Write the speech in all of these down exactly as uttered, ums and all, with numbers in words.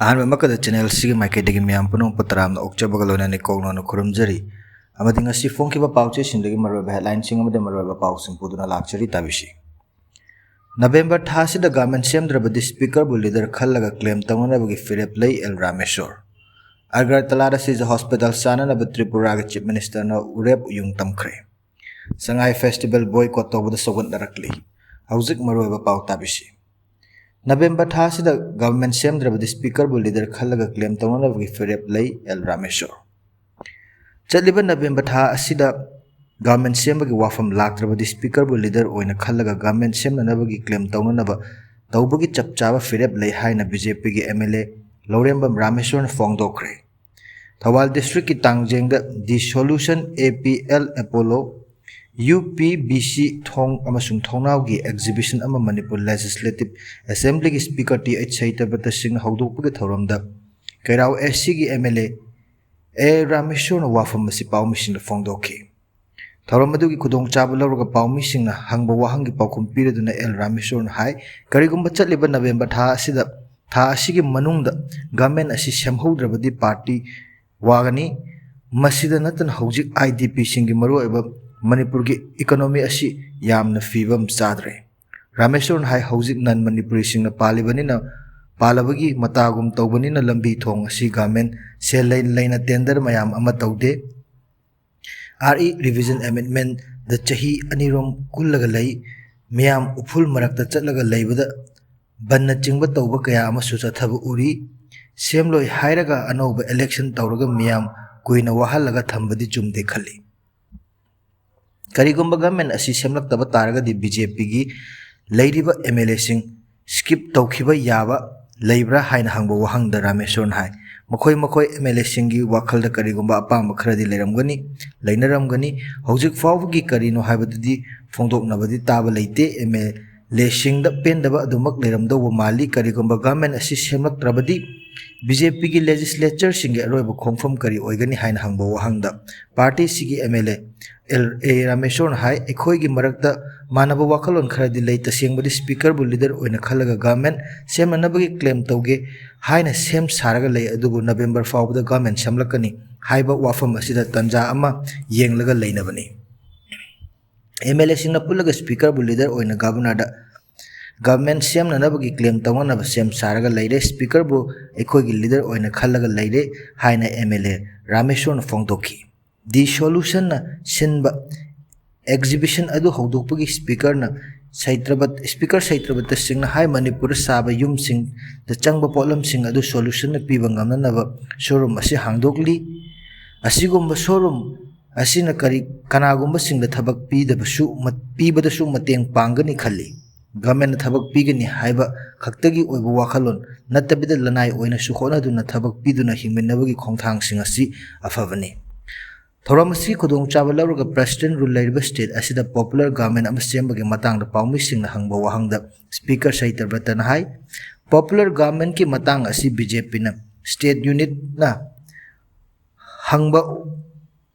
ꯑꯍꯥꯟꯕꯃꯛꯇꯗ ꯆꯦꯅꯦꯜꯁꯤꯒꯤ ꯃꯥꯏꯀꯩꯗꯒꯤ ꯃꯤꯌꯥꯝ ꯄꯨꯝꯅꯃꯛꯄꯨ ꯇꯔꯥꯝꯅ ꯑꯣꯛꯆꯕꯒ ꯂꯣꯏꯅꯅ ꯏꯀꯧꯅꯧꯅ ꯈꯨꯔꯨꯝꯖꯔꯤ꯫ ꯑꯃꯗꯤ ꯉꯁꯤ ꯐꯣꯡꯈꯤꯕ ꯄꯥꯎꯆꯦꯁꯤꯡꯗꯒꯤ ꯃꯔꯨꯑꯣꯏꯕ ꯍꯦꯗꯂꯥꯏꯟꯁꯤꯡ ꯑꯃꯗꯤ ꯃꯔꯨꯑꯣꯏꯕ ꯄꯥꯎꯁꯤꯡ ꯄꯨꯗꯨꯅ ꯂꯥꯛꯆꯔꯤ, ꯇꯥꯕꯤꯁꯤ꯫ ꯅꯕꯦꯝꯕꯔ ꯊꯥ ꯑꯁꯤꯗ ꯒꯚꯔꯟꯃꯦꯟꯠ ꯁꯦꯝꯗ꯭ꯔꯕꯗꯤ ꯁ꯭ꯄꯤꯀꯔꯕꯨ ꯂꯤꯗꯔ ꯈꯜꯂꯒ ꯀ꯭ꯂꯦꯝ ꯇꯧꯅꯅꯕꯒꯤ ꯐꯤꯔꯦꯞ ꯂꯩ ꯑꯦꯜ ꯔꯥꯃꯦꯁꯣꯔ꯫ ꯑꯒꯔꯇꯂꯥꯗ ꯁꯤꯖ ꯍꯣꯁꯄꯤꯇꯥꯜ ꯆꯥꯅꯅꯕ ꯇ꯭ꯔꯤꯄꯨꯔꯥꯒꯤ ꯆꯤꯐ ꯃꯤꯅꯤꯁꯇꯔꯅ ꯎꯔꯦꯞ ꯎꯌꯨꯡ ꯇꯝꯈ꯭ꯔꯦ꯫ ꯁꯉꯥꯏ ꯐꯦꯁꯇꯤꯚꯦꯜ ꯕꯣꯏꯀꯣꯠ ꯇꯧꯕꯗ ꯁꯧꯒꯠꯅꯔꯛꯂꯤ꯫ ꯍꯧꯖꯤꯛ ꯃꯔꯨꯑꯣꯏꯕ ꯄꯥꯎ, ꯇꯥꯕꯤꯁꯤ꯫ ꯅꯕꯦꯝꯕꯔ ꯊꯥ ꯑꯁꯤꯗ ꯒꯚꯔꯟꯃꯦꯟꯠ ꯁꯦꯝꯗ꯭ꯔꯕꯗꯤ ꯁ꯭ꯄꯤꯀꯔꯕꯨ ꯂꯤꯗꯔ ꯈꯜꯂꯒ ꯀ꯭ꯂꯦꯝ ꯇꯧꯅꯅꯕꯒꯤ ꯐꯤꯔꯦꯞ ꯂꯩ ꯑꯦꯜ ꯔꯥꯃꯦꯁꯣꯔ꯫ ꯆꯠꯂꯤꯕ ꯅꯕꯦꯝꯕꯔ ꯊꯥ ꯑꯁꯤꯗ ꯒꯚꯔꯟꯃꯦꯟꯠ ꯁꯦꯝꯕꯒꯤ ꯋꯥꯐꯝ ꯂꯥꯛꯇ꯭ꯔꯕꯗꯤ ꯁ꯭ꯄꯤꯀꯔꯕꯨ ꯂꯤꯗꯔ ꯑꯣꯏꯅ ꯈꯜꯂꯒ ꯒꯚꯔꯟꯃꯦꯟꯠ ꯁꯦꯝꯅꯅꯕꯒꯤ ꯀ꯭ꯂꯦꯝ ꯇꯧꯅꯅꯕ ꯇꯧꯕꯒꯤ ꯆꯞ ꯆꯥꯕ ꯐꯤꯔꯦꯞ ꯂꯩ ꯍꯥꯏꯅ ꯕꯤ ꯖꯦ ꯄꯤꯒꯤ ꯑꯦꯝ ꯑꯦꯜ ꯑꯦ ꯂꯧꯔꯦꯝꯕꯝ ꯔꯥꯃꯦꯁꯣꯔꯅ ꯐꯣꯡꯗꯣꯛꯈ꯭ꯔꯦ꯫ ꯊꯧꯕꯥꯜ ꯗꯤꯁꯇ꯭ꯔꯤꯛꯀꯤ ꯇꯥꯡꯖꯦꯡꯗ dissolution A P L Apollo, U P B C ꯊꯣꯡ ꯑꯃꯁꯨꯡ ꯊꯣꯡꯅꯥꯎꯒꯤ ꯑꯦꯛꯖꯤꯕꯤꯁꯟ ꯑꯃ ꯃꯅꯤꯄꯨꯔ ꯂꯦꯖꯤꯁꯂꯦꯇꯤꯚ ꯑꯦꯁꯦꯝꯕ꯭ꯂꯤꯒꯤ ꯁ꯭ꯄꯤꯀꯔ ꯇꯤ ꯑꯩꯆ ꯁꯍꯤꯇ꯭ꯌꯕ꯭ꯔꯇ ꯁꯤꯡꯅ ꯍꯧꯗꯣꯛꯄꯒꯤ ꯊꯧꯔꯝꯗ ꯀꯩꯔꯥꯎ ꯑꯦꯁ ꯁꯤꯒꯤ ꯑꯦꯝ ꯑꯦꯜ ꯑꯦ ꯑꯦ ꯔꯥꯃꯦꯁꯣꯔꯅ ꯋꯥꯐꯝ ꯑꯁꯤ ꯄꯥꯎꯃꯤꯁꯤꯡꯗ ꯐꯣꯡꯗꯣꯛꯈꯤ꯫ ꯊꯧꯔꯝ ꯑꯗꯨꯒꯤ ꯈꯨꯗꯣꯡꯆꯥꯕ ꯂꯧꯔꯒ ꯄꯥꯎꯃꯤꯁꯤꯡꯅ ꯍꯪꯕ ꯋꯥꯍꯪꯒꯤ ꯄꯥꯎꯈꯨꯝ ꯄꯤꯔꯗꯨꯅ ꯑꯦꯜ ꯔꯥꯃꯦꯁꯣꯔꯅ ꯍꯥꯏ, ꯀꯔꯤꯒꯨꯝꯕ ꯆꯠꯂꯤꯕ ꯅꯕꯦꯝꯕꯔ ꯊꯥ ꯑꯁꯤꯗ, ꯊꯥ ꯑꯁꯤꯒꯤ ꯃꯅꯨꯡꯗ ꯒꯚꯔꯟꯃꯦꯟꯠ ꯑꯁꯤ ꯁꯦꯝꯍꯧꯗ꯭ꯔꯕꯗꯤ ꯄꯥꯔꯇꯤ ꯋꯥꯒꯅꯤ꯫ ꯃꯁꯤꯗ ꯅꯠꯇꯅ ꯍꯧꯖꯤꯛ ꯑꯥꯏ ꯗꯤ ꯄꯤꯁꯤꯡꯒꯤ ꯃꯔꯨꯑꯣꯏꯕ ꯃꯅꯤꯄꯨꯔꯒꯤ ꯏꯀꯣꯅꯣꯃꯤ ꯑꯁꯤ ꯌꯥꯝꯅ ꯐꯤꯕꯝ ꯆꯥꯗ꯭ꯔꯦ꯫ ꯔꯥꯃꯦꯁꯣꯔꯅ ꯍꯥꯏ, ꯍꯧꯖꯤꯛ ꯅꯟ ꯃꯅꯤꯄꯨꯔꯤꯁꯤꯡꯅ ꯄꯥꯜꯂꯤꯕꯅꯤꯅ, ꯄꯥꯜꯂꯕꯒꯤ ꯃꯇꯥꯒꯨꯝ ꯇꯧꯕꯅꯤꯅ ꯂꯝꯕꯤ ꯊꯣꯡ ꯑꯁꯤ ꯒꯚꯔꯟꯃꯦꯟꯠ ꯁꯦꯜ ꯂꯩ-, ꯂꯩꯅ ꯇꯦꯟꯗꯔ ꯃꯌꯥꯝ ꯑꯃ ꯇꯧꯗꯦ꯫ ꯑꯥꯔ ꯏ ꯔꯤꯚꯤꯖꯟ ꯑꯦꯃꯦꯟꯗꯃꯦꯟꯠꯗ ꯆꯍꯤ ꯑꯅꯤꯔꯣꯝ ꯀꯨꯜꯂꯒ ꯂꯩ꯫ ꯃꯤꯌꯥꯝ ꯎꯐꯨꯜ ꯃꯔꯛꯇ ꯆꯠꯂꯒ ꯂꯩꯕꯗ ꯕꯟꯅꯆꯤꯡꯕ ꯇꯧꯕ ꯀꯌꯥ ꯑꯃꯁꯨ ꯆꯠꯊꯕ ꯎꯔꯤ꯫ ꯁꯦꯝꯂꯣꯏ ꯍꯥꯏꯔꯒ ꯑꯅꯧꯕ ꯏꯂꯦꯛꯁꯟ ꯇꯧꯔꯒ ꯃꯤꯌꯥꯝ ꯀꯨꯏꯅ ꯋꯥꯍꯜꯂꯒ ꯊꯝꯕꯗꯤ ꯆꯨꯝꯗꯦ ꯈꯜꯂꯤ꯫ ꯀꯔꯤꯒꯨꯝꯕ ꯒꯚꯔꯟꯃꯦꯟꯠ ꯑꯁꯤ ꯁꯦꯝꯂꯛꯇꯕ ꯇꯥꯔꯒꯗꯤ ꯕꯤ ꯖꯦ ꯄꯤꯒꯤ ꯂꯩꯔꯤꯕ ꯑꯦꯝ ꯑꯦꯜ ꯑꯦꯁꯤꯡ ꯁ꯭ꯀꯤꯞ ꯇꯧꯈꯤꯕ ꯌꯥꯕ ꯂꯩꯕ꯭ꯔꯥ ꯍꯥꯏꯅ ꯍꯪꯕ ꯋꯥꯍꯪꯗ ꯔꯥꯃꯦꯁꯣꯔꯅ ꯍꯥꯏ, ꯃꯈꯣꯏ ꯃꯈꯣꯏ ꯑꯦꯝ ꯑꯦꯜ ꯑꯦꯁꯤꯡꯒꯤ ꯋꯥꯈꯜꯗ ꯀꯔꯤꯒꯨꯝꯕ ꯑꯄꯥꯝꯕ ꯈꯔꯗꯤ ꯂꯩꯔꯝꯒꯅꯤ, ꯂꯩꯅꯔꯝꯒꯅꯤ꯫ ꯍꯧꯖꯤꯛ ꯐꯥꯎꯕꯒꯤ ꯀꯔꯤꯅꯣ ꯍꯥꯏꯕꯗꯨꯗꯤ ꯐꯣꯡꯗꯣꯛꯅꯕꯗꯤ ꯇꯥꯕ ꯂꯩꯇꯦ꯫ ꯑꯦꯝ ꯑꯦꯜ ꯑꯦꯁꯤꯡꯗ ꯄꯦꯟꯗꯕ ꯑꯗꯨꯃꯛ ꯂꯩꯔꯝꯗꯧꯕ ꯃꯥꯜꯂꯤ꯫ ꯀꯔꯤꯒꯨꯝꯕ ꯒꯚꯔꯟꯃꯦꯟꯠ ꯑꯁꯤ ꯁꯦꯝꯂꯛꯇ꯭ꯔꯕꯗꯤ ꯕꯤ ꯖꯦ ꯄꯤꯒꯤ ꯂꯦꯖꯤꯁꯂꯦꯆꯔꯁꯤꯡꯒꯤ ꯑꯔꯣꯏꯕ ꯈꯣꯡꯐꯝ ꯀꯔꯤ ꯑꯣꯏꯒꯅꯤ ꯍꯥꯏꯅ ꯍꯪꯕ ꯋꯥꯍꯪꯗ ꯄꯥꯔꯇꯤꯁꯤꯒꯤ M L A L A ꯔꯥꯃꯦꯁꯣꯔꯅ ꯍꯥꯏ, ꯑꯩꯈꯣꯏꯒꯤ ꯃꯔꯛꯇ ꯃꯥꯟꯅꯕ ꯋꯥꯈꯜꯂꯣꯟ ꯈꯔꯗꯤ ꯂꯩ꯫ ꯇꯁꯦꯡꯕꯗꯤ ꯁ꯭ꯄꯤꯀꯔꯕꯨ ꯂꯤꯗꯔ ꯑꯣꯏꯅ ꯈꯜꯂꯒ ꯒꯚꯔꯟꯃꯦꯟꯠ ꯁꯦꯝꯅꯅꯕꯒꯤ ꯀ꯭ꯂꯦꯝ ꯇꯧꯒꯦ ꯍꯥꯏꯅ ꯁꯦꯝ ꯁꯥꯔꯒ ꯂꯩ, ꯑꯗꯨꯕꯨ ꯅꯕꯦꯝꯕꯔ ꯐꯥꯎꯕꯗ ꯒꯚꯔꯟꯃꯦꯟꯠ ꯁꯦꯝꯂꯛꯀꯅꯤ ꯍꯥꯏꯕ ꯋꯥꯐꯝ ꯑꯁꯤꯗ ꯇꯥꯟꯖꯥ ꯑꯃ ꯌꯦꯡꯂꯒ ꯂꯩꯅꯕꯅꯤ꯫ ꯑꯦꯝ ꯑꯦꯜ ꯑꯦꯁꯤꯡꯅ ꯄꯨꯜꯂꯒ ꯁ꯭ꯄꯤꯀꯔꯕꯨ ꯂꯤꯗꯔ ꯑꯣꯏꯅ ꯒꯚꯔꯅꯔꯗ ꯒꯚꯔꯟꯃꯦꯟꯠ ꯁꯦꯝꯅꯅꯕꯒꯤ ꯀ꯭ꯂꯦꯝ ꯇꯧꯅꯅꯕ ꯁꯦꯝ ꯁꯥꯔꯒ ꯂꯩꯔꯦ꯫ ꯁ꯭ꯄꯤꯀꯔꯕꯨ ꯑꯩꯈꯣꯏꯒꯤ ꯂꯤꯗꯔ ꯑꯣꯏꯅ ꯈꯜꯂꯒ ꯂꯩꯔꯦ ꯍꯥꯏꯅ ꯑꯦꯝ ꯑꯦꯜ ꯑꯦ ꯔꯥꯃꯦꯁꯣꯔꯅ ꯐꯣꯡꯗꯣꯛꯈꯤ꯫ ꯗꯤꯁꯣꯂꯨꯁꯟꯅ ꯁꯤꯟꯕ ꯑꯦꯛꯖꯤꯕꯤꯁꯟ ꯑꯗꯨ ꯍꯧꯗꯣꯛꯄꯒꯤ ꯁ꯭ꯄꯤꯀꯔꯅ ꯁꯩꯇ꯭ꯔꯕꯠ-, ꯁ꯭ꯄꯤꯀꯔ ꯁꯩꯇ꯭ꯔꯕꯠꯇ ꯁꯤꯡꯅ ꯍꯥꯏ, ꯃꯅꯤꯄꯨꯔꯗ ꯁꯥꯕ ꯌꯨꯝꯁꯤꯡꯗ ꯆꯪꯕ ꯄꯣꯠꯂꯝꯁꯤꯡ ꯑꯗꯨ ꯁꯣꯂꯨꯁꯟꯅ ꯄꯤꯕ ꯉꯝꯅꯅꯕ ꯁꯣꯔꯨꯝ ꯑꯁꯤ ꯍꯥꯡꯗꯣꯛꯂꯤ꯫ ꯑꯁꯤꯒꯨꯝꯕ ꯁꯣꯔꯨꯝ ꯑꯁꯤꯅ ꯀꯔꯤ, ꯀꯅꯥꯒꯨꯝꯕꯁꯤꯡꯗ ꯊꯕꯛ ꯄꯤꯗꯕꯁꯨ, ꯃ-, ꯄꯤꯕꯗꯁꯨ ꯃꯇꯦꯡ ꯄꯥꯡꯒꯅꯤ ꯈꯜꯂꯤ꯫ ꯒꯚꯔꯟꯃꯦꯟꯠꯅ ꯊꯕꯛ ꯄꯤꯒꯅꯤ ꯍꯥꯏꯕ ꯈꯛꯇꯒꯤ ꯑꯣꯏꯕ ꯋꯥꯈꯜꯂꯣꯟ ꯅꯠꯇꯕꯤꯗ, ꯂꯅꯥꯏ ꯑꯣꯏꯅꯁꯨ ꯍꯣꯠꯅꯗꯨꯅ ꯊꯕꯛ ꯄꯤꯗꯨꯅ ꯍꯤꯡꯃꯤꯟꯅꯕꯒꯤ ꯈꯣꯡꯊꯥꯡꯁꯤꯡ ꯑꯁꯤ ꯑꯐꯕꯅꯤ꯫ ꯊꯧꯔꯝ ꯑꯁꯤ ꯈꯨꯗꯣꯡꯆꯥꯕ ꯂꯧꯔꯒ ꯄ꯭ꯔꯦꯁꯤꯗꯦꯟꯠ ꯔꯨꯜ ꯂꯩꯔꯤꯕ ꯁ꯭ꯇꯦꯠ ꯑꯁꯤꯗ ꯄꯣꯄꯨꯂꯔ ꯒꯚꯔꯟꯃꯦꯟꯠ ꯑꯃ ꯁꯦꯝꯕꯒꯤ ꯃꯇꯥꯡꯗ ꯄꯥꯎꯃꯤꯁꯤꯡꯅ ꯍꯪꯕ ꯋꯥꯍꯪꯗ ꯁ꯭ꯄꯤꯀꯔ ꯁꯩꯇ꯭ꯔꯕ꯭ꯔꯇꯅ ꯍꯥꯏ, ꯄꯣꯄꯨꯂꯔ ꯒꯚꯔꯟꯃꯦꯟꯠꯀꯤ ꯃꯇꯥꯡ ꯑꯁꯤ ꯕꯤ ꯖꯦ ꯄꯤꯅ ꯁ꯭ꯇꯦꯠ ꯌꯨꯅꯤꯠꯅ ꯍꯪꯕ,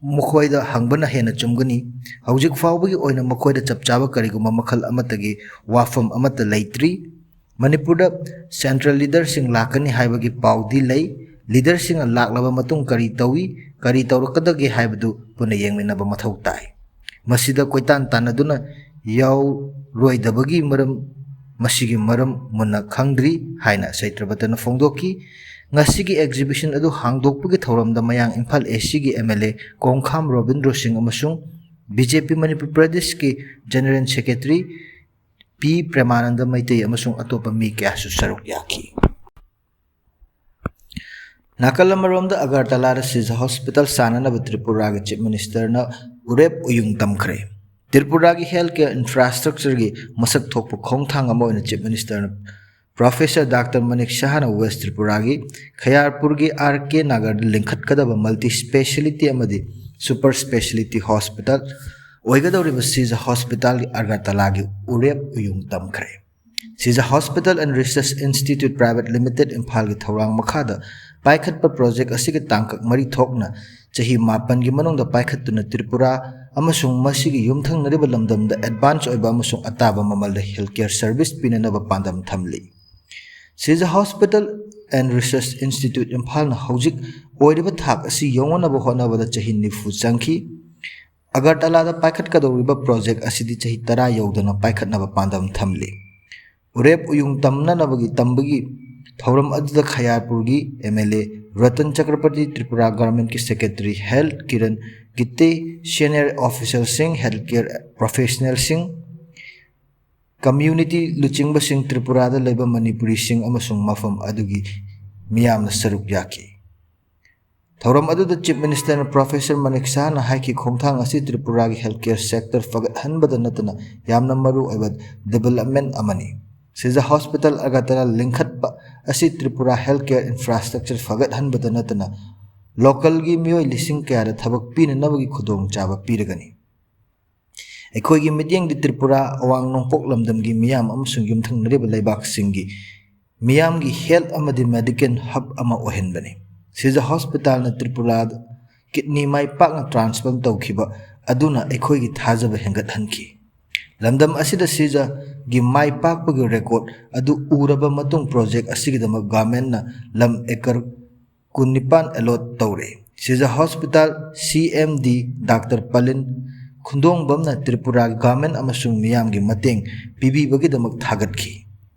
ꯃꯈꯣꯏꯗ ꯍꯪꯕꯅ ꯍꯦꯟꯅ ꯆꯨꯝꯒꯅꯤ꯫ ꯍꯧꯖꯤꯛ ꯐꯥꯎꯕꯒꯤ ꯑꯣꯏꯅ ꯃꯈꯣꯏꯗ ꯆꯞ ꯆꯥꯕ ꯀꯔꯤꯒꯨꯝꯕ ꯃꯈꯜ ꯑꯃꯠꯇꯒꯤ ꯋꯥꯐꯝ ꯑꯃꯠꯇ ꯂꯩꯇ꯭ꯔꯤ꯫ ꯃꯅꯤꯄꯨꯔꯗ ꯁꯦꯟꯇ꯭ꯔꯦꯜ ꯂꯤꯗꯔꯁꯤꯡ ꯂꯥꯛꯀꯅꯤ ꯍꯥꯏꯕꯒꯤ ꯄꯥꯎꯗꯤ ꯂꯩ꯫ ꯂꯤꯗꯔꯁꯤꯡꯅ ꯂꯥꯛꯂꯕ ꯃꯇꯨꯡ ꯀꯔꯤ ꯇꯧꯏ, ꯀꯔꯤ ꯇꯧꯔꯛꯀꯗꯒꯦ ꯍꯥꯏꯕꯗꯨ ꯄꯨꯟꯅ ꯌꯦꯡꯃꯤꯟꯅꯕ ꯃꯊꯧ ꯇꯥꯏ꯫ ꯃꯁꯤꯗ ꯀꯣꯏꯇꯥꯟ ꯇꯥꯟꯅꯗꯨꯅ ꯌꯥꯎꯔꯣꯏꯗꯕꯒꯤ ꯃꯔꯝ, ꯃꯁꯤꯒꯤ ꯃꯔꯝ ꯃꯨꯟꯅ ꯈꯪꯗ꯭ꯔꯤ ꯍꯥꯏꯅ ꯁꯩꯇ꯭ꯔꯕꯇꯅ ꯐꯣꯡꯗꯣꯛꯈꯤ꯫ ꯉꯁꯤꯒꯤ ꯑꯦꯛꯖꯤꯕꯤꯁꯟ ꯑꯗꯨ ꯍꯥꯡꯗꯣꯛꯄꯒꯤ ꯊꯧꯔꯝꯗ ꯃꯌꯥꯡ ꯏꯝꯐꯥꯜ ꯑꯦꯁꯤꯒꯤ M L A Kongkham Robindro Singh ꯑꯃꯁꯨꯡ ꯕꯤ ꯖꯦ ꯄꯤ ꯃꯅꯤꯄꯨꯔ ꯄ꯭ꯔꯗꯦꯁꯀꯤ general secretary P Premananda Meitei ꯑꯃꯁꯨꯡ ꯑꯇꯣꯞꯄ ꯃꯤ ꯀꯌꯥꯁꯨ ꯁꯔꯨꯛ ꯌꯥꯈꯤ꯫ ꯅꯥꯀꯜ ꯑꯃꯔꯣꯝꯗ ꯑꯒꯔꯇꯂꯥꯗ ꯁꯤꯖ ꯍꯣꯁꯄꯤꯇꯥꯜ ꯁꯥꯅꯅꯕ ꯇ꯭ꯔꯤꯄꯨꯔꯥꯒꯤ ꯆꯤꯐ ꯃꯤꯅꯤꯁꯇꯔꯅ ꯎꯔꯦꯞ ꯎꯌꯨꯡ ꯇꯝꯈ꯭ꯔꯦ꯫ ꯇ꯭ꯔꯤꯄꯨꯔꯥꯒꯤ ꯍꯦꯜꯊ ꯀꯦꯌꯔ ꯏꯟꯐ꯭ꯔꯥꯁ꯭ꯇ꯭ꯔꯛꯆꯔꯒꯤ ꯃꯁꯛ ꯊꯣꯛꯄ ꯈꯣꯡꯊꯥꯡ ꯑꯃ ꯑꯣꯏꯅ ꯆꯤꯐ ꯃꯤꯅꯤꯁꯇꯔꯅ ꯄ꯭ꯔꯣꯐꯦꯁꯔ ꯗꯥꯛꯇꯔ ꯃꯅꯤꯛ ꯁꯍꯥꯅ ꯋꯦꯁ ꯇ꯭ꯔꯤꯄꯨꯔꯥꯒꯤ ꯈꯌꯥꯔꯄꯨꯔꯒꯤ ꯑꯥꯔ ꯀꯦ ꯅꯒꯔꯗ ꯂꯤꯡꯈꯠꯀꯗꯕ ꯃꯜꯇꯤ ꯁ꯭ꯄꯦꯁꯤꯌꯦꯂꯤꯇꯤ ꯑꯃꯗꯤ ꯁꯨꯄꯔ ꯁ꯭ꯄꯦꯁꯤꯌꯦꯂꯤꯇꯤ ꯍꯣꯁꯄꯤꯇꯥꯜ ꯑꯣꯏꯒꯗꯧꯔꯤꯕ ꯁꯤꯖ ꯍꯣꯁꯄꯤꯇꯥꯜꯒꯤ ꯑꯒꯔꯇꯂꯥꯒꯤ ꯎꯔꯦꯞ ꯎꯌꯨꯡ ꯇꯝꯈ꯭ꯔꯦ꯫ ꯁꯤꯖ Hospital and Research Institute Private Limited ꯏꯝꯐꯥꯜꯒꯤ ꯊꯧꯔꯥꯡ ꯃꯈꯥꯗ ꯄꯥꯏꯈꯠꯄ ꯄ꯭ꯔꯣꯖꯦꯛ ꯑꯁꯤꯒꯤ ꯇꯥꯡꯀꯛ ꯃꯔꯤ ꯊꯣꯛꯅ ꯆꯍꯤ ꯃꯥꯄꯟꯒꯤ ꯃꯅꯨꯡꯗ ꯄꯥꯏꯈꯠꯇꯨꯅ ꯇ꯭ꯔꯤꯄꯨꯔꯥ ꯑꯃꯁꯨꯡ ꯃꯁꯤꯒꯤ ꯌꯨꯝꯊꯪꯅꯔꯤꯕ ꯂꯝꯗꯝꯗ ꯑꯦꯗꯚꯥꯟꯁ ꯑꯣꯏꯕ ꯑꯃꯁꯨꯡ ꯑꯇꯥꯕ ꯃꯃꯜꯗ ꯍꯦꯜꯊ ꯀꯦꯌꯔ ꯁꯔꯚꯤꯁ ꯄꯤꯅꯅꯕ ꯄꯥꯟꯗꯝ ꯊꯝꯂꯤ꯫ ꯁꯤꯖ Hospital and Research Institute ꯏꯝꯐꯥꯜꯅ ꯍꯧꯖꯤꯛ ꯑꯣꯏꯔꯤꯕ ꯊꯥꯛ ꯑꯁꯤ ꯌꯧꯅꯅꯕ ꯍꯣꯠꯅꯕꯗ ꯆꯍꯤ ꯅꯤꯐꯨ ꯆꯪꯈꯤ꯫ ꯑꯒꯔꯇꯂꯥꯗ ꯄꯥꯏꯈꯠꯀꯗꯧꯔꯤꯕ ꯄ꯭ꯔꯣꯖꯦꯛ ꯑꯁꯤꯗꯤ ꯆꯍꯤ ꯇꯔꯥ ꯌꯧꯗꯅ ꯄꯥꯏꯈꯠꯅꯕ ꯄꯥꯟꯗꯝ ꯊꯝꯂꯤ꯫ ꯎꯔꯦꯞ ꯎꯌꯨꯡ ꯇꯝꯅꯅꯕꯒꯤ ꯇꯝꯕꯒꯤ ꯊꯧꯔꯝ ꯑꯗꯨꯗ ꯈꯌꯥꯔꯄꯨꯔꯒꯤ M L A Ratan Chakraborty, Tripura ꯒꯚꯔꯟꯃꯦꯟꯠꯀꯤ secretary health Kiran Gitte, senior ꯑꯣꯐꯤꯁꯔꯁꯤꯡ, ꯍꯦꯜꯊ ꯀꯦꯌꯔ ꯄ꯭ꯔꯣꯐꯦꯁꯅꯦꯜꯁꯤꯡ, ꯀꯝꯃ꯭ꯌꯨꯅꯤꯇꯤ ꯂꯨꯆꯤꯡꯕꯁꯤꯡ, ꯇ꯭ꯔꯤꯄꯨꯔꯥꯗ ꯂꯩꯕ ꯃꯅꯤꯄꯨꯔꯤꯁꯤꯡ ꯑꯃꯁꯨꯡ ꯃꯐꯝ ꯑꯗꯨꯒꯤ ꯃꯤꯌꯥꯝꯅ ꯁꯔꯨꯛ ꯌꯥꯈꯤ꯫ ꯊꯧꯔꯝ ꯑꯗꯨꯗ ꯆꯤꯐ ꯃꯤꯅꯤꯁꯇꯔꯅ ꯄ꯭ꯔꯣꯐꯦꯁꯔ ꯃꯅꯤꯛ ꯁꯍꯥꯅ ꯍꯥꯏꯈꯤ, ꯈꯣꯡꯊꯥꯡ ꯑꯁꯤ ꯇ꯭ꯔꯤꯄꯨꯔꯥꯒꯤ ꯍꯦꯜꯊ ꯀꯦꯌꯔ ꯁꯦꯛꯇꯔ ꯐꯒꯠꯍꯟꯕꯗ ꯅꯠꯇꯅ ꯌꯥꯝꯅ ꯃꯔꯨ ꯑꯣꯏꯕ ꯗꯤꯕꯦꯂꯞꯃꯦꯟꯠ ꯑꯃꯅꯤ꯫ ꯁꯤꯖ ꯍꯣꯁꯄꯤꯇꯥꯜ ꯑꯒꯔꯇꯂꯥ ꯂꯤꯡꯈꯠꯄ ꯑꯁꯤ ꯇ꯭ꯔꯤꯄꯨꯔꯥ ꯍꯦꯜꯊ ꯀꯦꯌꯔ ꯏꯟꯐ꯭ꯔꯥꯁ꯭ꯇ꯭ꯔꯛꯆꯔ ꯐꯒꯠꯍꯟꯕꯗ ꯅꯠꯇꯅ ꯂꯣꯀꯦꯜꯒꯤ ꯃꯤꯑꯣꯏ ꯂꯤꯁꯤꯡ ꯀꯌꯥꯗ ꯊꯕꯛ ꯄꯤꯅꯅꯕꯒꯤ ꯈꯨꯗꯣꯡꯆꯥꯕ ꯄꯤꯔꯒꯅꯤ꯫ ꯑꯩꯈꯣꯏꯒꯤ ꯃꯤꯠꯌꯦꯡꯗꯤ ꯇ꯭ꯔꯤꯄꯨꯔꯥ, ꯑꯋꯥꯡ ꯅꯣꯡꯄꯣꯛ ꯂꯝꯗꯝꯒꯤ ꯃꯤꯌꯥꯝ ꯑꯃꯁꯨꯡ ꯌꯨꯝꯊꯪꯅꯔꯤꯕ ꯂꯩꯕꯥꯛꯁꯤꯡꯒꯤ ꯃꯤꯌꯥꯝꯒꯤ ꯍꯦꯜꯊ ꯑꯃꯗꯤ ꯃꯦꯗꯤꯀꯦꯜ ꯍꯕ ꯑꯃ ꯑꯣꯏꯍꯟꯕꯅꯤ꯫ ꯁꯤꯖ ꯍꯣꯁꯄꯤꯇꯥꯜꯅ ꯇ꯭ꯔꯤꯄꯨꯔꯥꯗ ꯀꯤꯗꯅꯤ ꯃꯥꯏ ꯄꯥꯛꯅ ꯇ꯭ꯔꯥꯟꯁꯄ꯭ꯂꯥꯟꯠ ꯇꯧꯈꯤꯕ ꯑꯗꯨꯅ ꯑꯩꯈꯣꯏꯒꯤ ꯊꯥꯖꯕ ꯍꯦꯟꯒꯠꯍꯟꯈꯤ꯫ ꯂꯝꯗꯝ ꯑꯁꯤꯗ ꯁꯤꯖꯒꯤ ꯃꯥꯏ ꯄꯥꯛꯄꯒꯤ ꯔꯦꯀꯣꯔꯗ ꯑꯗꯨ ꯎꯔꯕ ꯃꯇꯨꯡ, ꯄ꯭ꯔꯣꯖꯦꯛ ꯑꯁꯤꯒꯤꯗꯃꯛ ꯒꯚꯔꯟꯃꯦꯟꯠꯅ ꯂꯝ ꯑꯦꯀꯔ ꯀꯨꯟꯅꯤꯄꯥꯟ ꯑꯦꯂꯣꯠ ꯇꯧꯔꯦ꯫ ꯁꯤꯖ ꯍꯣꯁꯄꯤꯇꯥꯜ ꯁꯤ ꯑꯦꯝ ꯗꯤ ꯗꯥꯛꯇꯔ ꯄꯂꯤꯟ ꯈꯨꯟꯗꯣꯡꯕꯝꯅ ꯇ꯭ꯔꯤꯄꯨꯔꯥꯒꯤ ꯒꯚꯔꯟꯃꯦꯟꯠ ꯑꯃꯁꯨꯡ ꯃꯤꯌꯥꯝꯒꯤ ꯃꯇꯦꯡ ꯄꯤꯕꯤꯕꯒꯤꯗꯃꯛ ꯊꯥꯒꯠꯈꯤ꯫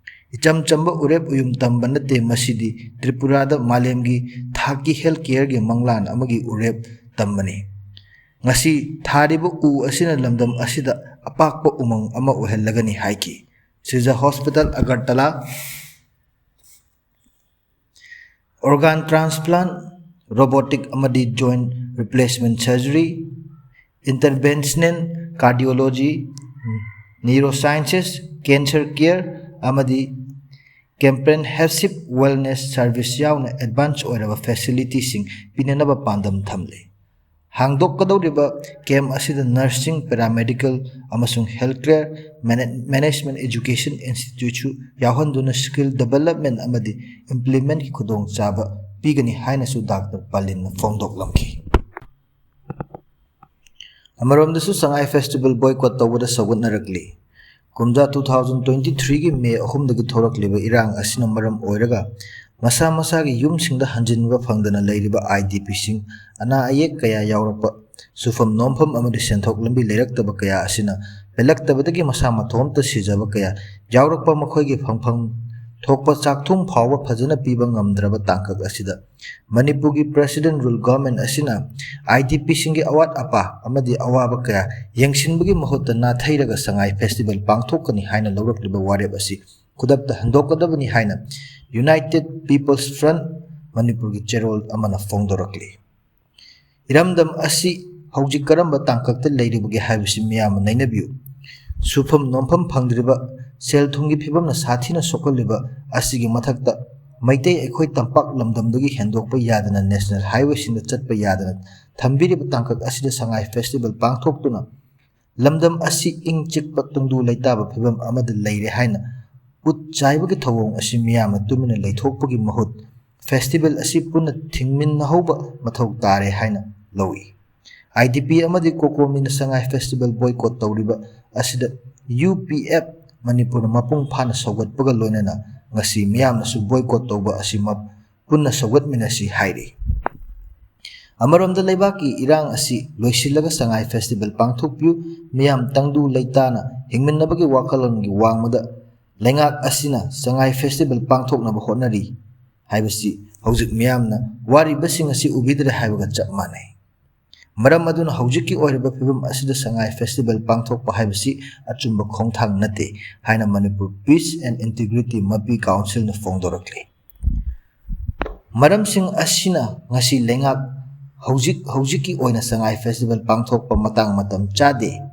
ꯏꯆꯝ ꯆꯝꯕ ꯎꯔꯦꯞ ꯎꯌꯨꯝ ꯇꯝꯕ ꯅꯠꯇꯦ, ꯃꯁꯤꯗꯤ ꯇ꯭ꯔꯤꯄꯨꯔꯥꯗ ꯃꯥꯂꯦꯝꯒꯤ ꯊꯥꯛꯀꯤ ꯍꯦꯜꯊ ꯀꯦꯌꯔꯒꯤ ꯃꯪꯂꯥꯟ ꯑꯃꯒꯤ ꯎꯔꯦꯞ ꯇꯝꯕꯅꯤ꯫ ꯉꯁꯤ ꯊꯥꯔꯤꯕ ꯎ ꯑꯁꯤꯅ ꯂꯝꯗꯝ ꯑꯁꯤꯗ ꯑꯄꯥꯛꯄ ꯎꯃꯪ ꯑꯃ ꯑꯣꯏꯍꯜꯂꯒꯅꯤ ꯍꯥꯏꯈꯤ꯫ Shija hospital Agartala organ transplant, robotic ꯑꯃꯗꯤ joint replacement surgery, interventional cardiology, neurosciences, cancer care ꯑꯃꯗꯤ ꯀꯝꯄ꯭ꯔꯦꯍꯦꯟꯁꯤꯚ ꯋꯦꯜꯅꯦꯁ ꯁꯔꯚꯤꯁ ꯌꯥꯎꯅ ꯑꯦꯗꯚꯥꯟꯁ ꯑꯣꯏꯔꯕ ꯐꯦꯁꯤꯂꯤꯇꯤꯁꯤꯡ ꯄꯤꯅꯅꯕ ꯄꯥꯟꯗꯝ ꯊꯝꯂꯤ꯫ ꯍꯥꯡꯗꯣꯛꯀꯗꯧꯔꯤꯕ ꯀꯦꯝꯞ ꯑꯁꯤꯗ nursing, paramedical ꯑꯃꯁꯨꯡ healthcare management education instituteꯁꯨ ꯌꯥꯎꯍꯟꯗꯨꯅ skill development ꯑꯃꯗꯤ implementꯀꯤ ꯈꯨꯗꯣꯡꯆꯥꯕ ꯄꯤꯒꯅꯤ ꯍꯥꯏꯅꯁꯨ ꯗꯥꯛꯇꯔ ꯄꯥꯂꯤꯟꯅ ꯐꯣꯡꯗꯣꯛꯂꯝꯈꯤ꯫ ꯑꯃꯔꯣꯝꯗꯁꯨ ꯁꯉꯥꯏ festival boycott ꯇꯧꯕꯗ ꯁꯧꯒꯠꯅꯔꯛꯂꯤ꯫ ꯀꯨꯝꯖꯥ two thousand twenty threeꯒꯤ ꯃꯦ ꯑꯍꯨꯝꯗꯒꯤ ꯊꯣꯔꯛꯂꯤꯕ ꯏꯔꯥꯡ ꯑꯁꯤꯅ ꯃꯔꯝ ꯑꯣꯏꯔꯒ ꯃꯁꯥ ꯃꯁꯥꯒꯤ ꯌꯨꯝꯁꯤꯡꯗ ꯍꯟꯖꯤꯟꯕ ꯐꯪꯗꯅ ꯂꯩꯔꯤꯕ IDPꯁꯤꯡ, ꯑꯅꯥ ꯑꯌꯦꯛ ꯀꯌꯥ ꯌꯥꯎꯔꯛꯄ, ꯁꯨꯐꯝ ꯅꯣꯝꯐꯝ ꯑꯃꯗꯤ ꯁꯦꯟꯊꯣꯛ ꯂꯝꯕꯤ ꯂꯩꯔꯛꯇꯕ ꯀꯌꯥ ꯑꯁꯤꯅ ꯄꯦꯜꯂꯛꯇꯕꯗꯒꯤ ꯃꯁꯥ ꯃꯇꯣꯝꯇ ꯁꯤꯖꯕ ꯀꯌꯥ ꯌꯥꯎꯔꯛꯄ, ꯃꯈꯣꯏꯒꯤ ꯐꯪꯐꯝ ꯊꯣꯛꯄ ꯆꯥꯛꯊꯨꯡ ꯐꯥꯎꯕ ꯐꯖꯅ ꯄꯤꯕ ꯉꯝꯗ꯭ꯔꯕ ꯇꯥꯡꯀꯛ ꯑꯁꯤꯗ ꯃꯅꯤꯄꯨꯔꯒꯤ president rule government ꯑꯁꯤꯅ IDPꯁꯤꯡꯒꯤ ꯑꯋꯥꯠ ꯑꯄꯥ ꯑꯃꯗꯤ ꯑꯋꯥꯕ ꯀꯌꯥ ꯌꯦꯡꯁꯤꯟꯕꯒꯤ ꯃꯍꯨꯠꯇ ꯅꯥꯊꯩꯔꯒ ꯁꯉꯥꯏ festival ꯄꯥꯡꯊꯣꯛꯀꯅꯤ ꯍꯥꯏꯅ ꯂꯧꯔꯛꯂꯤꯕ ꯋꯥꯔꯦꯞ ꯑꯁꯤ ꯈꯨꯗꯛꯇ ꯍꯟꯗꯣꯛꯀꯗꯕꯅꯤ ꯍꯥꯏꯅ United People's Front ꯃꯅꯤꯄꯨꯔꯒꯤ ꯆꯦꯔꯣꯜ ꯑꯃꯅ ꯐꯣꯡꯗꯣꯔꯛꯂꯤ꯫ ꯏꯔꯝꯗꯝ ꯑꯁꯤ ꯍꯧꯖꯤꯛ ꯀꯔꯝꯕ ꯇꯥꯡꯀꯛꯇ ꯂꯩꯔꯤꯕꯒꯦ ꯍꯥꯏꯕꯁꯤ ꯃꯤꯌꯥꯝꯅ ꯅꯩꯅꯕꯤꯌꯨ꯫ ꯁꯨꯐꯝ ꯅꯣꯝꯐꯝ ꯐꯪꯗ꯭ꯔꯤꯕ, ꯁꯦꯜ ꯊꯨꯝꯒꯤ ꯐꯤꯕꯝꯅ ꯁꯥꯊꯤꯅ ꯁꯣꯛꯍꯜꯂꯤꯕ ꯑꯁꯤꯒꯤ ꯃꯊꯛꯇ ꯃꯩꯇꯩ ꯑꯩꯈꯣꯏ ꯇꯝꯄꯥꯛ ꯂꯝꯗꯝꯗꯒꯤ ꯍꯦꯟꯗꯣꯛꯄ ꯌꯥꯗꯅ national highwayꯁꯤꯡꯗ ꯆꯠꯄ ꯌꯥꯗꯅ ꯊꯝꯕꯤꯔꯤꯕ ꯇꯥꯡꯀꯛ ꯑꯁꯤꯗ ꯁꯉꯥꯏ festival ꯄꯥꯡꯊꯣꯛꯇꯨꯅ ꯂꯝꯗꯝ ꯑꯁꯤ ꯏꯪ ꯆꯤꯛꯄ ꯇꯨꯡꯗꯨ ꯂꯩꯇꯥꯕ ꯐꯤꯕꯝ ꯑꯃꯗ ꯂꯩꯔꯦ ꯍꯥꯏꯅ ꯎꯠ ꯆꯥꯏꯕꯒꯤ ꯊꯧꯑꯣꯡ ꯑꯁꯤ ꯃꯤꯌꯥꯝꯅ ꯇꯨꯃꯤꯟꯅ ꯂꯩꯊꯣꯛꯄꯒꯤ ꯃꯍꯨꯠ festival ꯑꯁꯤ ꯄꯨꯟꯅ ꯊꯤꯡꯃꯤꯟꯅꯍꯧꯕ ꯃꯊꯧ ꯇꯥꯔꯦ ꯍꯥꯏꯅ ꯂꯧꯏ꯫ IDP ꯑꯃꯗꯤ COCOMIꯅ ꯁꯉꯥꯏ festival boycott ꯇꯧꯔꯤꯕ ꯑꯁꯤꯗ UPF ꯃꯅꯤꯄꯨꯔꯅ ꯃꯄꯨꯡ ꯐꯥꯅ ꯁꯧꯒꯠꯄꯒ ꯂꯣꯏꯅꯅ ꯉꯁꯤ ꯃꯤꯌꯥꯝꯅꯁꯨ boycott ꯇꯧꯕ ꯑꯁꯤ ꯃ-, ꯄꯨꯟꯅ ꯁꯧꯒꯠꯃꯤꯟꯅꯁꯤ ꯍꯥꯏꯔꯤ꯫ ꯑꯃꯔꯣꯝꯗ ꯂꯩꯕꯥꯛꯀꯤ ꯏꯔꯥꯡ ꯑꯁꯤ ꯂꯣꯏꯁꯤꯜꯂꯒ ꯁꯉꯥꯏ festival ꯄꯥꯡꯊꯣꯛꯄꯤꯌꯨ, ꯃꯤꯌꯥꯝ ꯇꯪꯗꯨ ꯂꯩꯇꯥꯅ ꯍꯤꯡꯃꯤꯟꯅꯕꯒꯤ ꯋꯥꯈꯜꯂꯣꯟꯒꯤ ꯋꯥꯡꯃꯗ ꯂꯩꯉꯥꯛ ꯑꯁꯤꯅ ꯁꯉꯥꯏ festival ꯄꯥꯡꯊꯣꯛꯅꯕ ꯍꯣꯠꯅꯔꯤ ꯍꯥꯏꯕꯁꯤ ꯍꯧꯖꯤꯛ ꯃꯤꯌꯥꯝꯅ ꯋꯥꯔꯤꯕꯁꯤꯡ ꯑꯁꯤ ꯎꯕꯤꯗ꯭ꯔꯦ ꯍꯥꯏꯕꯒ ꯆꯞ ꯃꯥꯟꯅꯩ꯫ ꯃꯔꯝ ꯑꯗꯨꯅ ꯍꯧꯖꯤꯛꯀꯤ ꯑꯣꯏꯔꯤꯕ ꯐꯤꯕꯝ ꯑꯁꯤꯗ ꯁꯉꯥꯏ festival ꯄꯥꯡꯊꯣꯛꯄ ꯍꯥꯏꯕꯁꯤ ꯑꯆꯨꯝꯕ ꯈꯣꯡꯊꯥꯡ ꯅꯠꯇꯦ ꯍꯥꯏꯅ ꯃꯅꯤꯄꯨꯔ Peace and Integrity ꯃꯄꯤ Councilꯅ ꯐꯣꯡꯗꯣꯔꯛꯂꯤ꯫ ꯃꯔꯝꯁꯤꯡ ꯑꯁꯤꯅ ꯉꯁꯤ ꯂꯩꯉꯥꯛ ꯍꯧꯖꯤꯛ ꯍꯧꯖꯤꯛꯀꯤ ꯑꯣꯏꯅ ꯁꯉꯥꯏ festival ꯄꯥꯡꯊꯣꯛꯄ ꯃꯇꯥꯡ ꯃꯇꯝ ꯆꯥꯗꯦ꯫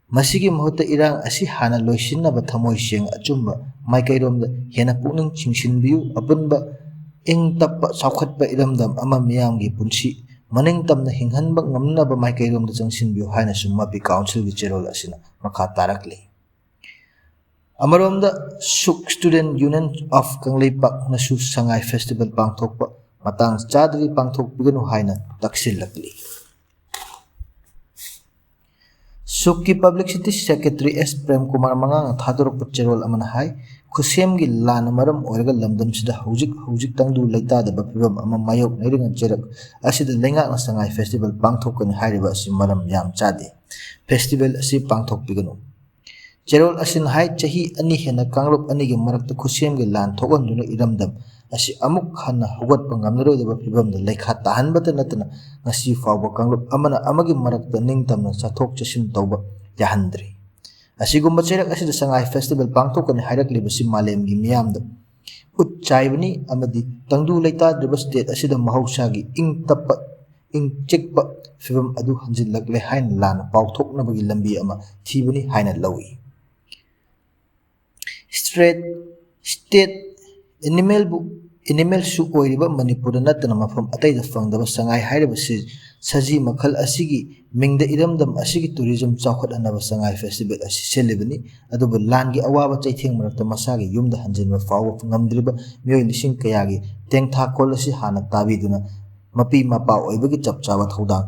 ꯃꯁꯤꯒꯤ ꯃꯍꯨꯠꯇ ꯏꯔꯥꯡ ꯑꯁꯤ ꯍꯥꯟꯅ ꯂꯣꯏꯁꯤꯟꯅꯕ ꯊꯃꯣꯏ ꯁꯦꯡ ꯑꯆꯨꯝꯕ ꯃꯥꯏꯀꯩꯔꯣꯝꯗ ꯍꯦꯟꯅ ꯄꯨꯛꯅꯤꯡ ꯆꯤꯡꯁꯤꯟꯕꯤꯌꯨ꯫ ꯑꯄꯨꯟꯕ ꯏꯪ ꯇꯞꯄ ꯆꯥꯎꯈꯠꯄ ꯏꯔꯝꯗꯝ ꯑꯃ ꯃꯤꯌꯥꯝꯒꯤ ꯄꯨꯟꯁꯤ ꯃꯅꯤꯡ ꯇꯝꯅ ꯍꯤꯡꯍꯟꯕ ꯉꯝꯅꯕ ꯃꯥꯏꯀꯩꯔꯣꯝꯗ ꯆꯪꯁꯤꯟꯕꯤꯌꯨ ꯍꯥꯏꯅꯁꯨ ꯃꯄꯤ ꯀꯥꯎꯟꯁꯤꯜꯒꯤ ꯆꯦꯔꯣꯜ ꯑꯁꯤꯅ ꯃꯈꯥ ꯇꯥꯔꯛꯂꯤ꯫ ꯑꯃꯔꯣꯝꯗ, ꯁꯨꯛ Student Union of ꯀꯪꯂꯩꯄꯥꯛꯅꯁꯨ ꯁꯉꯥꯏ ꯐꯦꯁꯇꯤꯚꯦꯜ ꯄꯥꯡꯊꯣꯛꯄ ꯃꯇꯥꯡ ꯆꯥꯗ꯭ꯔꯤ, ꯄꯥꯡꯊꯣꯛꯄꯤꯒꯅꯨ ꯍꯥꯏꯅ ꯇꯛꯁꯤꯜꯂꯛꯂꯤ꯫ ꯁꯨꯛꯀꯤ publicity secretary S Prem Kumar ꯃꯉꯥꯡꯅ ꯊꯥꯗꯣꯔꯛꯄ ꯆꯦꯔꯣꯜ ꯑꯃꯅ ꯍꯥꯏ, ꯈꯨꯠꯁꯦꯝꯒꯤ ꯂꯥꯟꯅ ꯃꯔꯝ ꯑꯣꯏꯔꯒ ꯂꯝꯗꯝꯁꯤꯗ ꯍꯧꯖꯤꯛ ꯍꯧꯖꯤꯛ ꯇꯪꯗꯨ ꯂꯩꯇꯥꯗꯕ ꯐꯤꯕꯝ ꯑꯃ ꯃꯥꯌꯣꯛꯅꯔꯤꯉꯩ ꯆꯩꯔꯛ ꯑꯁꯤꯗ ꯂꯩꯉꯥꯛꯅ ꯁꯉꯥꯏ ꯐꯦꯁꯇꯤꯚꯦꯜ ꯄꯥꯡꯊꯣꯛꯀꯅꯤ ꯍꯥꯏꯔꯤꯕ ꯑꯁꯤ ꯃꯔꯝ ꯌꯥꯝ ꯆꯥꯗꯦ꯫ ꯐꯦꯁꯇꯤꯚꯦꯜ ꯑꯁꯤ ꯄꯥꯡꯊꯣꯛꯄꯤꯒꯅꯨ꯫ ꯆꯦꯔꯣꯜ ꯑꯁꯤꯅ ꯍꯥꯏ, ꯆꯍꯤ ꯑꯅꯤ ꯍꯦꯟꯅ ꯀꯥꯡꯂꯨꯞ ꯑꯅꯤꯒꯤ ꯃꯔꯛꯇ ꯈꯨꯠꯁꯦꯝꯒꯤ ꯂꯥꯟ ꯊꯣꯛꯍꯟꯗꯨꯅ ꯏꯔꯝꯗꯝ ꯑꯁꯤ ꯑꯃꯨꯛ ꯍꯟꯅ ꯍꯧꯒꯠꯄ ꯉꯝꯂꯔꯣꯏꯗꯕ ꯐꯤꯕꯝꯗ ꯂꯩꯈꯥ ꯇꯥꯍꯟꯕꯇ ꯅꯠꯇꯅ ꯉꯁꯤ ꯐꯥꯎꯕ ꯀꯥꯡꯂꯨꯞ ꯑꯃꯅ ꯑꯃꯒꯤ ꯃꯔꯛꯇ ꯅꯤꯡꯇꯝꯅ ꯆꯠꯊꯣꯛ ꯆꯠꯁꯤꯟ ꯇꯧꯕ ꯌꯥꯍꯟꯗ꯭ꯔꯤ꯫ ꯑꯁꯤꯒꯨꯝꯕ ꯆꯩꯔꯛ ꯑꯁꯤꯗ ꯁꯉꯥꯏ ꯐꯦꯁꯇꯤꯚꯦꯜ ꯄꯥꯡꯊꯣꯛꯀꯅꯤ ꯍꯥꯏꯔꯛꯂꯤꯕꯁꯤ ꯃꯥꯂꯦꯝꯒꯤ ꯃꯤꯌꯥꯝꯗ ꯎꯠ ꯆꯥꯏꯕꯅꯤ ꯑꯃꯗꯤ ꯇꯪꯗꯨ ꯂꯩꯇꯥꯗ꯭ꯔꯤꯕ ꯁ꯭ꯇꯦꯠ ꯑꯁꯤꯗ ꯃꯍꯧꯁꯥꯒꯤ ꯏꯪ ꯇꯞꯄ, ꯏꯪ ꯆꯤꯛꯄ ꯐꯤꯕꯝ ꯑꯗꯨ ꯍꯟꯖꯤꯜꯂꯛꯂꯦ ꯍꯥꯏꯅ ꯂꯥꯟꯅ ꯄꯥꯎꯊꯣꯛꯅꯕꯒꯤ ꯂꯝꯕꯤ ꯑꯃ ꯊꯤꯕꯅꯤ ꯍꯥꯏꯅ ꯂꯧꯏ꯫ ꯁ꯭ꯇꯦꯠ, ꯁ꯭ꯇꯦꯠ ꯑꯦꯅꯤꯃꯦꯜꯕꯨ, ꯑꯦꯅꯤꯃꯦꯜꯁꯨ ꯑꯣꯏꯔꯤꯕ ꯃꯅꯤꯄꯨꯔꯗ ꯅꯠꯇꯅ ꯃꯐꯝ ꯑꯇꯩꯗ ꯐꯪꯗꯕ ꯁꯉꯥꯏ ꯍꯥꯏꯔꯤꯕꯁꯤ ꯁꯖꯤ ꯃꯈꯜ ꯑꯁꯤꯒꯤ ꯃꯤꯡꯗ ꯏꯔꯝꯗꯝ ꯑꯁꯤꯒꯤ ꯇꯨꯔꯤꯖꯝ ꯆꯥꯎꯈꯠꯍꯟꯅꯕ ꯁꯉꯥꯏ ꯐꯦꯁꯇꯤꯚꯦꯜ ꯑꯁꯤ ꯁꯤꯜꯂꯤꯕꯅꯤ꯫ ꯑꯗꯨꯕꯨ ꯂꯥꯟꯒꯤ ꯑꯋꯥꯕ ꯆꯩꯊꯦꯡ ꯃꯔꯛꯇ ꯃꯁꯥꯒꯤ ꯌꯨꯝꯗ ꯍꯟꯖꯤꯟꯕ ꯐꯥꯎꯕ ꯉꯝꯗ꯭ꯔꯤꯕ ꯃꯤꯑꯣꯏ ꯂꯤꯁꯤꯡ ꯀꯌꯥꯒꯤ ꯇꯦꯡꯊꯥꯈꯣꯜ ꯑꯁꯤ ꯍꯥꯟꯅ ꯇꯥꯕꯤꯗꯨꯅ ꯃꯄꯤ ꯃꯄꯥ ꯑꯣꯏꯕꯒꯤ ꯆꯞ ꯆꯥꯕ ꯊꯧꯗꯥꯡ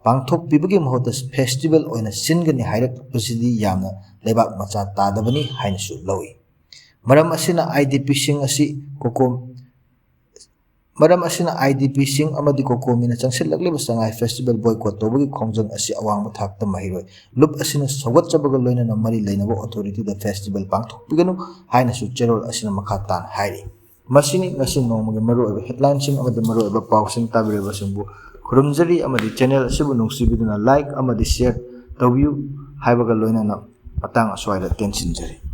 ꯄꯥꯡꯊꯣꯛꯄꯤꯕꯒꯤ ꯃꯍꯨꯠꯇ ꯐꯦꯁꯇꯤꯚꯦꯜ ꯑꯣꯏꯅ ꯁꯤꯟꯒꯅꯤ ꯍꯥꯏꯔꯛꯄꯁꯤꯗꯤ ꯌꯥꯝꯅ ꯂꯩꯕꯥꯛ ꯃꯆꯥ ꯇꯥꯗꯕꯅꯤ ꯍꯥꯏꯅꯁꯨ ꯂꯧꯏ꯫ ꯃꯔꯝ ꯑꯁꯤꯅ ꯑꯥꯏ ꯗꯤ ꯄꯤꯁꯤꯡ ꯑꯁꯤ ꯀꯣꯀꯣꯝ, ꯃꯔꯝ ꯑꯁꯤꯅ ꯑꯥꯏ ꯗꯤ ꯄꯤꯁꯤꯡ ꯑꯃꯗꯤ ꯀꯣꯀꯣꯃꯤꯅ ꯆꯪꯁꯤꯜꯂꯛꯂꯤꯕ ꯁꯉꯥꯏ ꯐꯦꯁꯇꯤꯚꯦꯜ ꯕꯣꯏꯀꯣꯠ ꯇꯧꯕꯒꯤ ꯈꯣꯡꯖꯪ ꯑꯁꯤ ꯑꯋꯥꯡꯕ ꯊꯥꯛꯇ ꯃꯍꯩꯔꯣꯏ ꯂꯨꯞ ꯑꯁꯤꯅ ꯁꯧꯒꯠꯆꯕꯒ ꯂꯣꯏꯅꯅ ꯃꯔꯤ ꯂꯩꯅꯕ ꯑꯣꯊꯣꯔꯤꯇꯤꯗ ꯐꯦꯁꯇꯤꯚꯦꯜ ꯄꯥꯡꯊꯣꯛꯄꯤꯒꯅꯨ ꯍꯥꯏꯅꯁꯨ ꯆꯦꯔꯣꯜ ꯑꯁꯤꯅ ꯃꯈꯥ ꯇꯥꯅ ꯍꯥꯏꯔꯤ꯫ ꯃꯁꯤꯅꯤ ꯉꯁꯤ ꯅꯣꯡꯃꯒꯤ ꯃꯔꯨꯑꯣꯏꯕ ꯍꯦꯗꯂꯥꯏꯟꯁꯤꯡ ꯑꯃꯗꯤ ꯃꯔꯨꯑꯣꯏꯕ ꯄꯥꯎꯁꯤꯡ ꯇꯥꯕꯤꯔꯤꯕꯁꯤꯡꯕꯨ ꯈꯨꯔꯨꯝꯖꯔꯤ ꯑꯃꯗꯤ ꯆꯦꯅꯦꯜ ꯑꯁꯤꯕꯨ ꯅꯨꯡꯁꯤꯕꯤꯗꯨꯅ ꯂꯥꯏꯛ ꯑꯃꯗꯤ ꯁꯤꯌꯔ ꯇꯧꯕꯤꯌꯨ ꯍꯥꯏꯕꯒ ꯂꯣꯏꯅꯅ ꯃꯇꯥꯡ ꯑꯁ꯭ꯋꯥꯏꯗ ꯇꯦꯟꯁꯤꯟꯖꯔꯤ꯫